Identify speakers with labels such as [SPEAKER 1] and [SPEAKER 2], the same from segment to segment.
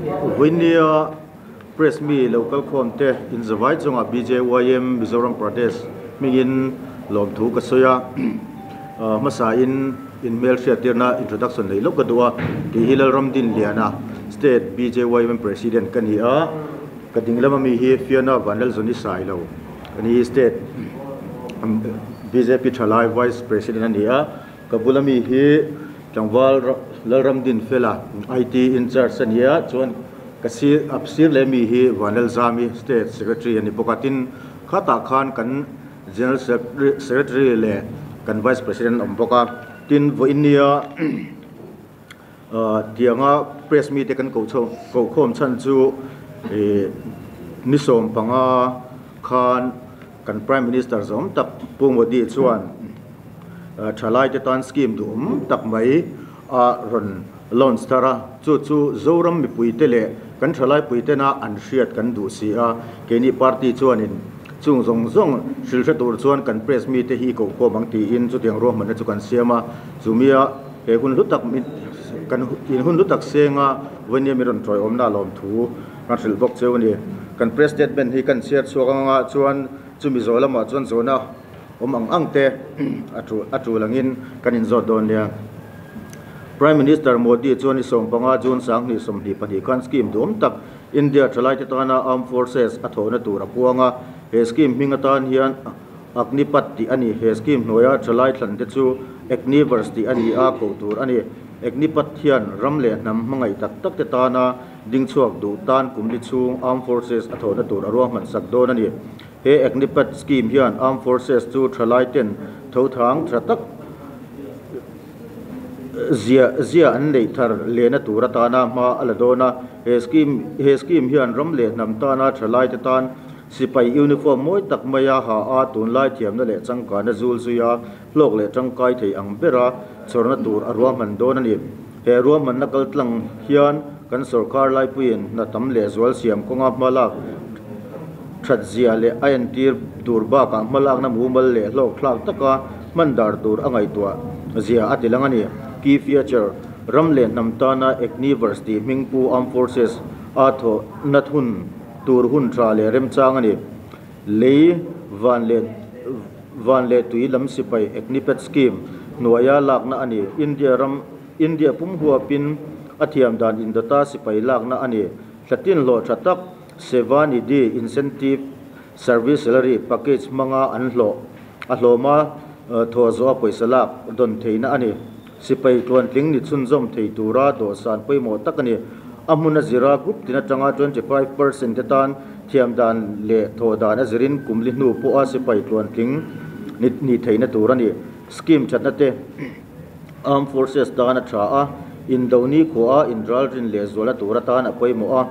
[SPEAKER 1] Vawinia Press mi lo kal khawm te inzavai chungah BJYM Mizoram Pradesh hmingin lawmthu ka sawi a, hmasa in inhmel hriattirna introduction nei lawk ka duh a, kei hi Lalramdinliana State BJYM President ka ni a, ka ding lama mi hi Fiona Vanlalzawni Sailo a ni, State bjp thalai Vice President a ni a. Ka bula mi hi tlangval Lalramdinfela IT in-charge a ni a, chuan ka sir a sir leh mi hi Vanlalzami State Secretary a ni bawk a, tin khatah khan kan General Secretary leh kan Vice President an awm bawk a, tin vawiinnia tianga press mite kan koh chho koh khawm chhan chu ih ni 15 khan kan Prime Minister zawm tak Pu Modi chuan thalai te tan scheme duhawm tak mai a rawn launch thar a, chu chu Zoram mipui te leh kan thalai pui tena an hriat kan duh si a, keini party chuanin chung zawng zawng hrilh hre tur chuan kan press mite hi koh khawm ang tiin chutiang ruahmanna chu kan siam a, chumia he hun hlu tak kan in hun hlu tak senga vawinia mi rawn tawiawmna lawmthu kan hrilh bawk cheu a ni. Kan press statement hi kan chhiar chhuak anga chuan chumi zawh lamah chuan zawhna awm ang ang te a tul a tul angin kan inzawt dawn nia. Prime Minister Modi chuan i 15 June 2022 khan scheme duhawm tak India thalaite tana Armed Forces a thawhna tur a puang a, he scheme hming atan hian Agnipath tih a ni. He scheme hnuaia thalai thlan te chu Agniveers tih a ni a, koh tur a ni. Agnipath hian ram leh hnam hmangaih tak tak te tana ding chhuak duh tan kum li chhung Armed Forces a thawhna tur a ruahman sak dawn a ni. He Agnipath scheme hian Armed Forces chu thalai ten tho thang tha tak zia zia an neih thar lehna tur atana hma a la dawn a. He scheme he scheme hian ram leh hnam tana thalai te tan sipai uniform mawi tak maia ha a tunlai thiamna leh changkana zul zuia hlawk leh tangkai thei ang bera chhawrna tur a ruahman dawn a ni. He ruahmanna kal tlang hian kan sorkar laipuiin hna tam leh zual siam kawnga hma lak that zia leh a entir tur bakah hma lakna mumal leh hlawk thlak taka hman dar tur a ngaihtuah zia a ti lang a ni. Key feature, Ram leh hnam tana Agniveers tih hmingpu Armed Forces a thawhna hun tur hun tha leh remchang a ni. Lei van leh Van leh tui lam sipai Agnipath scheme hnuaia lakna a ni. India ram India pum huapin a thiam dan indawta sipai lakna a ni. Thlatin hlawh tha tak Sevanidhi Incentive Service Salary Package hmanga an hlawh a hlawma thaw zawha pawisa lak dawn theihna a ni. Sipai tluantling ni chhunzawm thei tura dawhsan pawimawh tak a ni. A hmun a zira group tin atanga 25% te tan thiam dan leh thawh dan a zirin kum li hnu pawha sipai tluantling ni ni theihna tur a ni. Scheme thatna te Armed Forces tan a tha a, Indoni khuaa inralrin leh zualna tur atan a pawimawh a.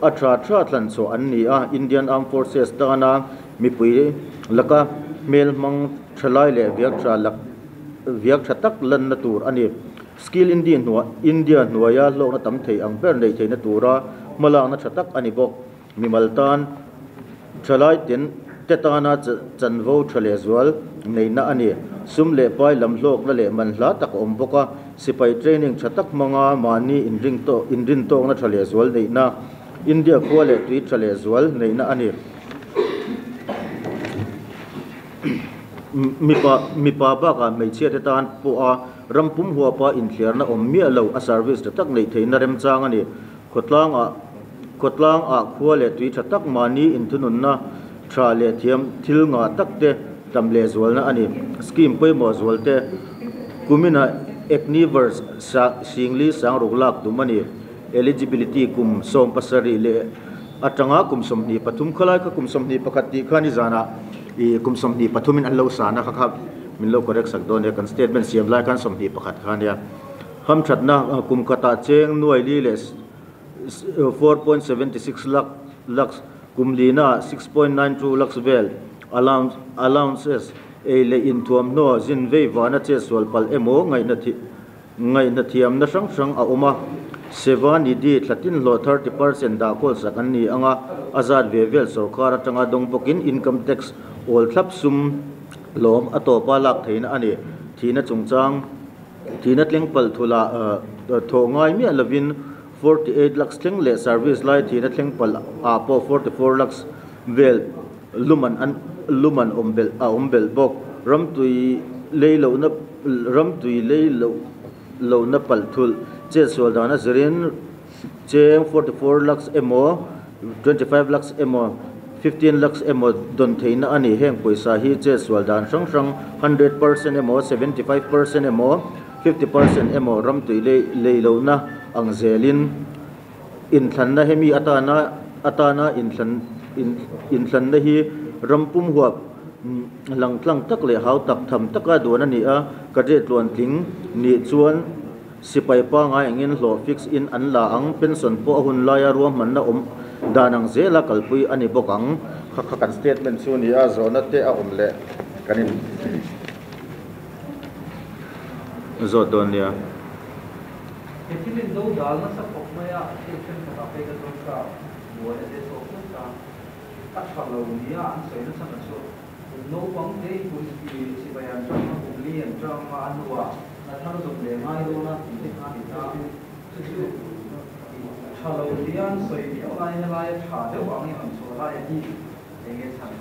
[SPEAKER 1] A tha tha thlan chhuah an ni a, Indian Armed Forces tana mipui laka hmelhmang thalai leh viak tha lak Viak tha tak lanna tur a ni. Skill India hnuai India hnuaia hlawkna tam thei ang ber neih theihna tura hmalakna tha tak a ni bawk. Mimal tan thalai ten te tana chanvo tha leh zual neihna a ni. Sum leh pai lam hlawkna leh manhla tak a awm bawk a. Sipai training tha tak hmanga mahni inring tawk inrin tawkna tha leh zual neihna India khua leh tui tha leh zual neihna a ni. Mipa mipa bakah hmeichhia te tan pawha ram pum huapa inthliarna awm miah lo a service tha tak neih theihna remchang a ni. Khawtlang ah khawtlang ah khua leh tui tha tak mahni inthununna tha leh thiam thil ngah tak te tam leh zualna a ni. Scheme pawimawh zual te kuminah Agniveers sa singli sangruk lak tum a ni. Eligibility kum 17 leh atanga kum 23 khalai kha kum 21 tih kha ni zanah ih kum 23 in an lo sana kha kha min lo correct sak dawn nia kan statement siam lai khan 21 kha nia hamthatna kum khatah cheng nuai li leh 4.76 lakh lakhs kum lina 6.92 lakhs vel allowance allowances ei leh inthuamhnaw zin vei vana che sual palh emaw ngaihna thi Ngaihna thiamna hrang hrang a awm a, Seva Nidhi thla tin hlawh 30% dah kawl sak an ni ang a, a zat ve vel sorkar atanga dawng bawkin income tax awl thlap sum lawm a tawpa lak theihna a ni. Thihna chungchang, thihna tleng palh thula thawh ngai miah lovin 48 lakhs thleng leh service lai thihna thleng palh ah pawh 44 lakhs vel luman an luman awm belh a awm belh bawk. Ramtui lei lohna ramtui lei loh lohna palh thulh chetsual dan a zirin cheng 44 lakhs emaw 25 lakhs emaw 15 lakhs emaw dawn theihna a ni. Heng pawisa hi chetsual dan hrang hrang 100% emaw 75% emaw 50% emaw ramtui lei lei lohna ang zelin inthlanna hemi atana atana inthlan inthlanna hi ram pum huap langtlang tak leh hau tak tham taka duan a ni a. Cadet tluantling nih chuan sipai pangngai angin hlawh fix in an la ang, pension pawh a hun laia ruahmanna awm dan ang zela kalpui a ni bawk ang. Kha kha kan statement chu a ni a, zawhna te a awm leh kan in zawt dawn nia.
[SPEAKER 2] He thil in do dal nasa khawp mai a, thil thenkhatah phei ka chuan ka buai a te chhuak fo ta. A tha lo nia an sawi nasa na chu kum naupang te i kum i sipai an tang a, kum li an tang a, a hnuah na thar zawm leh ngai dawn a tih te kha a ni ta. Chu chu tha lo nia an sawi viau laiin helai a tha deuh ang i rawn chhuah lai a hi eng nge chhan?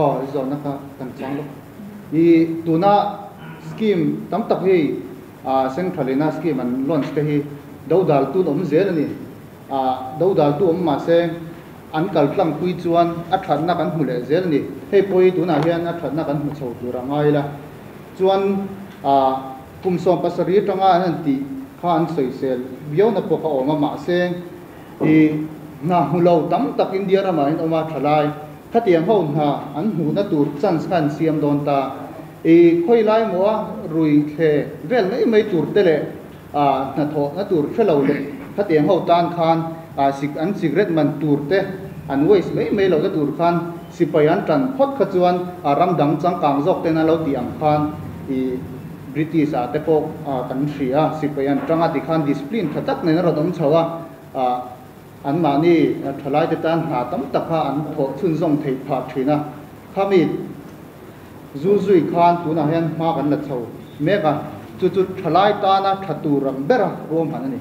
[SPEAKER 3] Aw zawhna kha kan chang lawk. I tuna scheme tam tak hi central ina scheme an launch te hi dodal tun awm zel a ni. Dodal tu awm mahse an kal tlang pui chuan a thatna kan hmu leh zel a ni. Hei pawh hi tunah hian a thatna kan hmu chho tur a ngai la. Chuan kum 17 atanga an han tih kha an sawisel viauna pawh kha awm a mahse I hna hmu lo tam tak India ramah hian awm a tha lai. Khatiang ho hna an hmuhna tur chance kha an siam dawn ta. I khawi lai maw a rui thle vel mai mai tur te leh hnathawhna tur hre lo leh khatiang ho tan khan an cigarette man tur te an waste mai mai lohna tur khan sipai an tan phawt kha chuan ram dang changkang zawk ten an lo tih ang khan i British ah te pawh kan hria a, sipai an tang a tikhan discipline tha tak nen a rawn awm chho a, anmahni thalai te tan hna tam tak kha an thawh chhunzawm theih phah thin a, khami zu zui khan tunah hian hma kan la chho mek a, chu chu thalai tana tha tur ang bera ruahman a ni.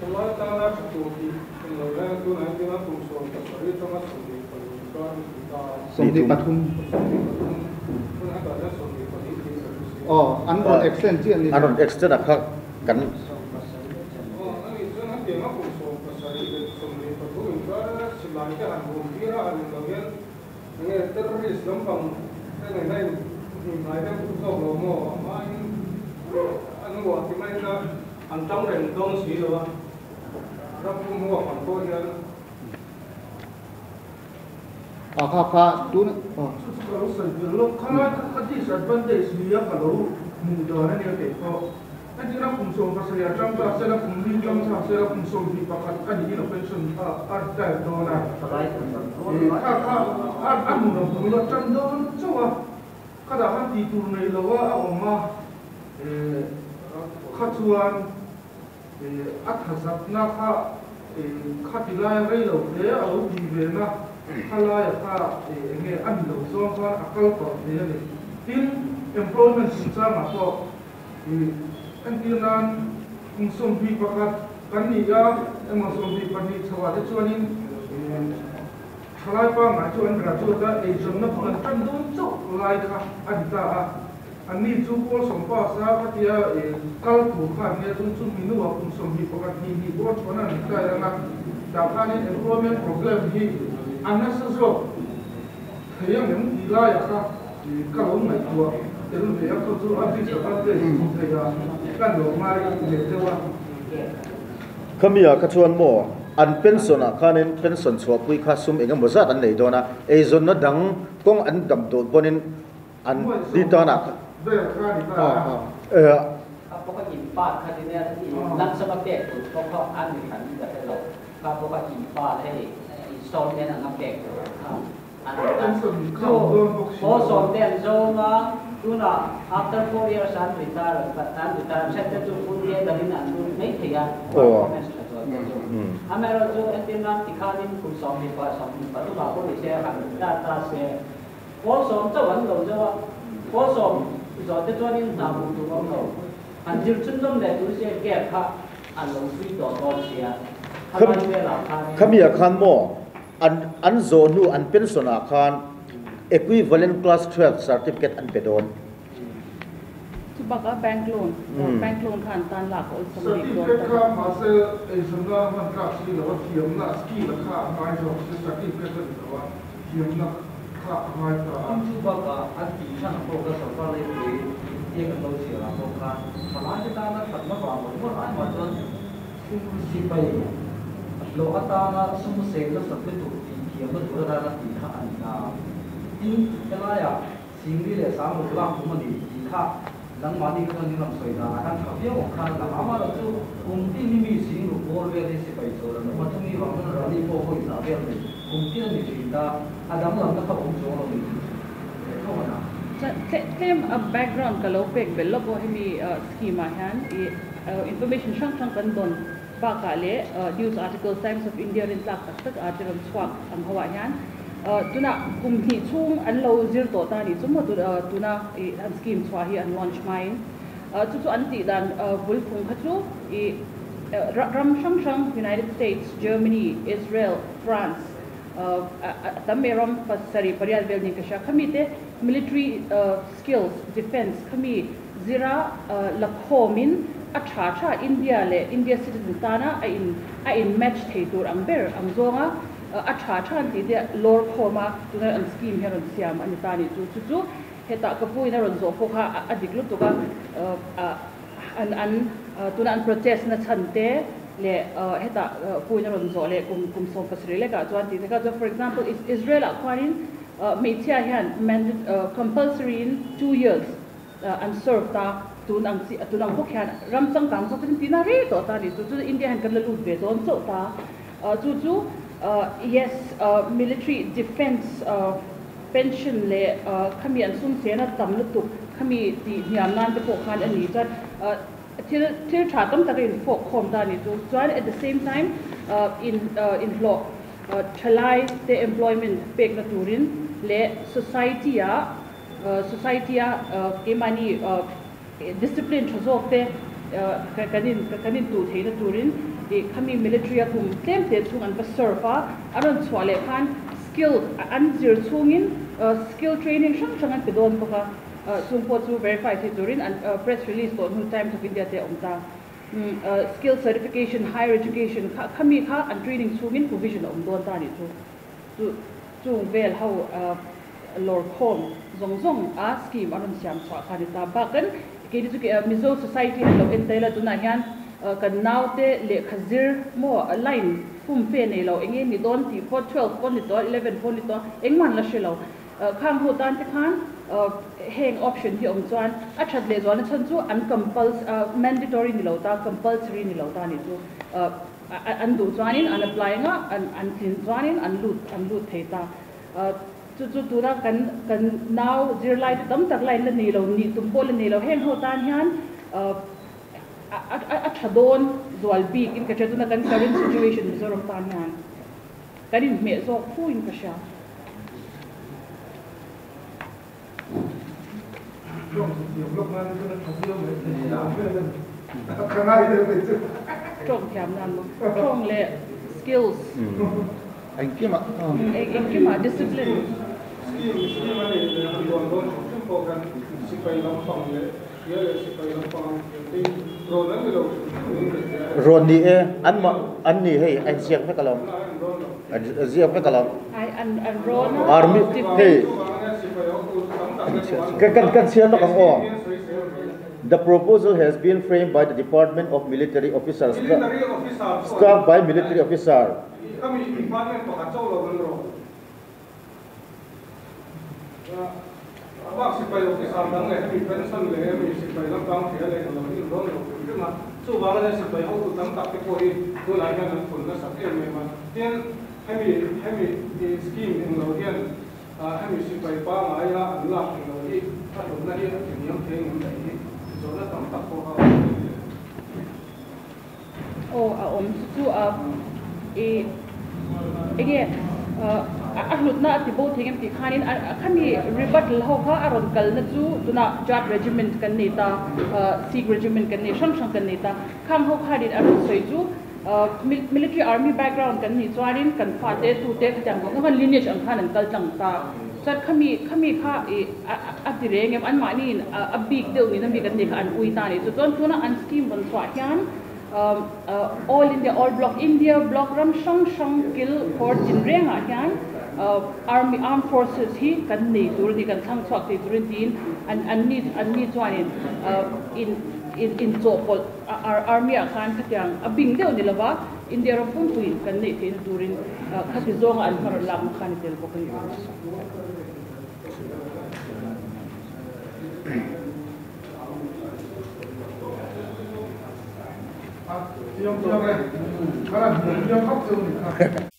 [SPEAKER 4] Thalai tana tha tur tih englo reng a tunah hian tuna kum 17 atanga 24 kar a ni ta a.
[SPEAKER 3] 23. Aw, an rawn extend chiah a ni.
[SPEAKER 1] An rawn extend a kha kan.
[SPEAKER 3] A kha kha tun aw.
[SPEAKER 4] Chu chu ka lo sawi tel lawk kha ka disadvantage nia ka lo hmuh dan a nia kei pawh. Entirna kum 17 atang ta sela kum li tang ta sela kum 21 a niin a pension a a retire dawn a. Kha kha a nun a bul a tan dawn chauh a, kha dah khan tih tur nei lo a a awm a, kha chuan A thazatna kha khati laia rei lo hle a lo tih ve na kha laia kha eng nge a ni lo zawng khan a kal palh thei a ni. Tin, employment chungchangah pawh entir nan kum 21 kan ni a, emaw 22 chhoah te chuanin thalai pangngai chu an graduate a, eizawnna hun an tan dawn chauh lai kha a ni ta a. Anni chu pawl sawmpa sa khatia kal tur kha an nia chung chu minu-ah kum 21 hnih hnih bawr chhuahna an retire ang a, tah khanin employment problem hi a nasa zawk thei ang em tih laiah kha ka lo ngaihtuah tel ve a, chu chu a disadvantage tih theih a kan lo ngai leh deuh a.
[SPEAKER 1] Khami ah kha chuan maw an pension ah khanin pension chhuahpui kha sum eng emaw zat an nei dawn a, eizawnna dang kawng an dam dawn pawhin An ti tan ah kha.
[SPEAKER 5] Kha pawh kha in pa kha ti nia in lam sawm a pek tur pawh kha an ni hran in ka hre lo. Kha pawh kha in pa hei installment ang a pek tur kha an ni ta. Chu pawl sawm te an zawng a, tunah after 4 years an retire an retire then te chu full year dangin an lut mai thei a, performance tha zual te chu. Amaherawhchu entir nan tikhanin kum sawmhnih 23 ah pawh ni se han retire ta se. Pawl sawm chauh an lo zauh a, pawl sawm zawh te chuanin hna hmuh tur awm lo. An zir chhunzawm leh tur sia gap kha an lo zui tawh dawn sia. Khalai velah khanin.
[SPEAKER 1] Khami ah khan maw an an zawh hnu an pension ah khan equivalent class 12 certificate an pe dawn.
[SPEAKER 6] Chu bakah bank loan, bank loan kha an tan lak a awlsam bik dawn
[SPEAKER 4] ta. Certificate kha mahse eizawnna hman tlak si lo a thiamna skill a kha a ngai zawk se certificate a ni lo a thiamna kha a ngai ta a.
[SPEAKER 2] Tin chu bakah an tih hran a pawh kha sorkar leipui intia kan lo chhiar ah pawh khan thalaite tana thatna vang lo ngawt ai mah chuan sipai hlawh atana sum seng nasat lutuk tih thiamna tur atana tih kha a ni ta. Tin helaiah Singri leh Sangruk lak tum a ni tih kha nangmahni kha chuan in rawn sawi danah khan tha viau ang khan lang ama erawh chu kum tin hi mi Singruk bawr vel hi sipai chawl an awm a, chumi vang chuan rally pawh vawi zah vel nei kum tin a ni thin ta, a danglamna kha awm chuang lo ni tih chu leh tho a na.
[SPEAKER 6] Tlem a background ka lo pek belh lawk aw hemi scheme ah hian i information hrang hrang kan dawn bakah leh news articles Times of India rintlak tak tak a te rawn chhuak ang ho ah hian Tunah kum hnih chhung an lo zir tawh ta nih chu maw tuna ih an scheme chhuah hi an launch hmain chu chu an tih dan bul phung kha chu ih ram hrang hrang United States, Germany, Israel, France a tam mai ram pasarih pariat vel niin ka hria khami te military skills defence khami zira la khawmin a tha tha India leh India citizen tana a in a in match thei tur ang ber ang zawnga A tha tha an tih te lawr khawm a, tunah an scheme hi a rawn siam a ni ta nih chu. Chu chu hetah ka puin a rawn zawh pawh kha a dik lutuk a, an an tuna an protest na chhan te leh hetah puin a rawn zawh leh kum kum 17 lekah chuan tih te kha chuan for example Israel ah khuanin hmeichhia hian compulsory in 2 years an serve ta tun ang chi tun ang bawk hian ram changkang zawk in tina rei tawh ta nih chu. Chu India hian kan la lut ve dawn chauh ta. Chu chu yes, military defence pension leh khami an sum sena tam lutuk khami tih hniam nan te pawh khan ani chuan thil thil tha tam tak a in fawk khawm ta ni chu. Chuan at the same time in inhlawh thalai te employment pek na turin leh society a society a keimahni discipline tha zawk te kan in tu theihna turin khami military a kum tlem te chung an va serve a, an rawn chhuah leh khan skill an zir chungin skill training hrang hrang an pe dawn bawk a. Chung pawh chu verify thei turin an press release tawh hnu Times of India te awm ta. Skill certification, higher education kha khami kha an training chungin provision a awm dawn ta nih chu. Chu chung vel ho lawr khawm zawng zawng a scheme a rawn siam chhuah kha ni ta. Bakin keini chu Mizo society han lo en taila tunah hian kan naute lehkha zir maw line fum fe nei lo enge ni dawn tih pawh 12 pawh ni tawh 11 pawh ni tawh engmah an la hre lo. Khang ho tan te khan heng option hi awm chuan a that leh zualna chhan chu an mandatory ni lo ta, compulsory ni lo ta nih chu. An duh chuanin an apply nga, an tlin chuanin an lut thei ta. Chu chu tuna kan nau zirlai te tam tak line la nei lo, nih tum pawh la nei lo, heng ho tan hian a tha dawn zual bik in ka hria. Tuna kan current situation Mizoram tan hian kan in hmeh zawk fu in ka hria.
[SPEAKER 4] Tawng thiam lok nan chuan a tha viau mai thei ang vel a ni. Ka ngai deuh mai chu.
[SPEAKER 6] Tawng thiam nan mo tawng leh skills.
[SPEAKER 3] Engkima.
[SPEAKER 6] Engkima discipline.
[SPEAKER 4] Scheme a nei leh an dawn dawn hrim hrim pawh khan sipai lampang leh hria leh sipai lampang te rawn an ni lo hrim hrim in ka hria.
[SPEAKER 1] Rawn ni e, an ma an ni hei an ziak vek alawm, an ziak vek alawm.
[SPEAKER 6] Ai an rawn.
[SPEAKER 1] Army hei kan chhiar lawk ang aw. The proposal has been framed by the Department of Military Officers,
[SPEAKER 4] Military officer.
[SPEAKER 1] Staff by military officer.
[SPEAKER 4] Kami department pakhat chaw lo kan ro. Abak sipai officer dang leh hemi pension leh hemi sipai lampang thia leh lo in rawn lo hrim hrim a. Chu wang le sipai ho tu tam tak te pawh hi tunah hian an phun nasa em em a. Tin hemi scheme eng lo hian hemi sipai pa ngai a an lak eng lo hi a hlutna hi a tiniam thei ngam daih hi zawhna tam tak pawh a awm.
[SPEAKER 6] Oh, a awm chu chu a e enge a hlutna a ti bo thei em tih khanin khami rebuttal ho kha a rawn kalna chu tuna Jat regiment kan nei ta, Sikh regiment kan nei hrang hrang kan nei ta. Khang ho khanin a rawn sawi chu military army background kan nih chuanin kan fate tute khatiang vang khan lineage ang khan an kal tlang ta. Chuan khami khami kha i a ti reng em anmahniin a bik deuh niin ami kan nei kha an ui ta a nih chu. Chuan tuna an scheme rawn chhuah hian All India, All Block, India Block ram hrang hrang kil khawr chin rengah hian Army, Armed Forces hi kan nei tur a ni, kan thlang chhuak thei tur a ni tiin an anni anni chuanin in in inchawhpawlh Army ah khan khatiang a bing deuh ni lova India ram pumpuiin kan neih theihna turin khati zawnga an hma rawn lakna khan i tel bawk a ni.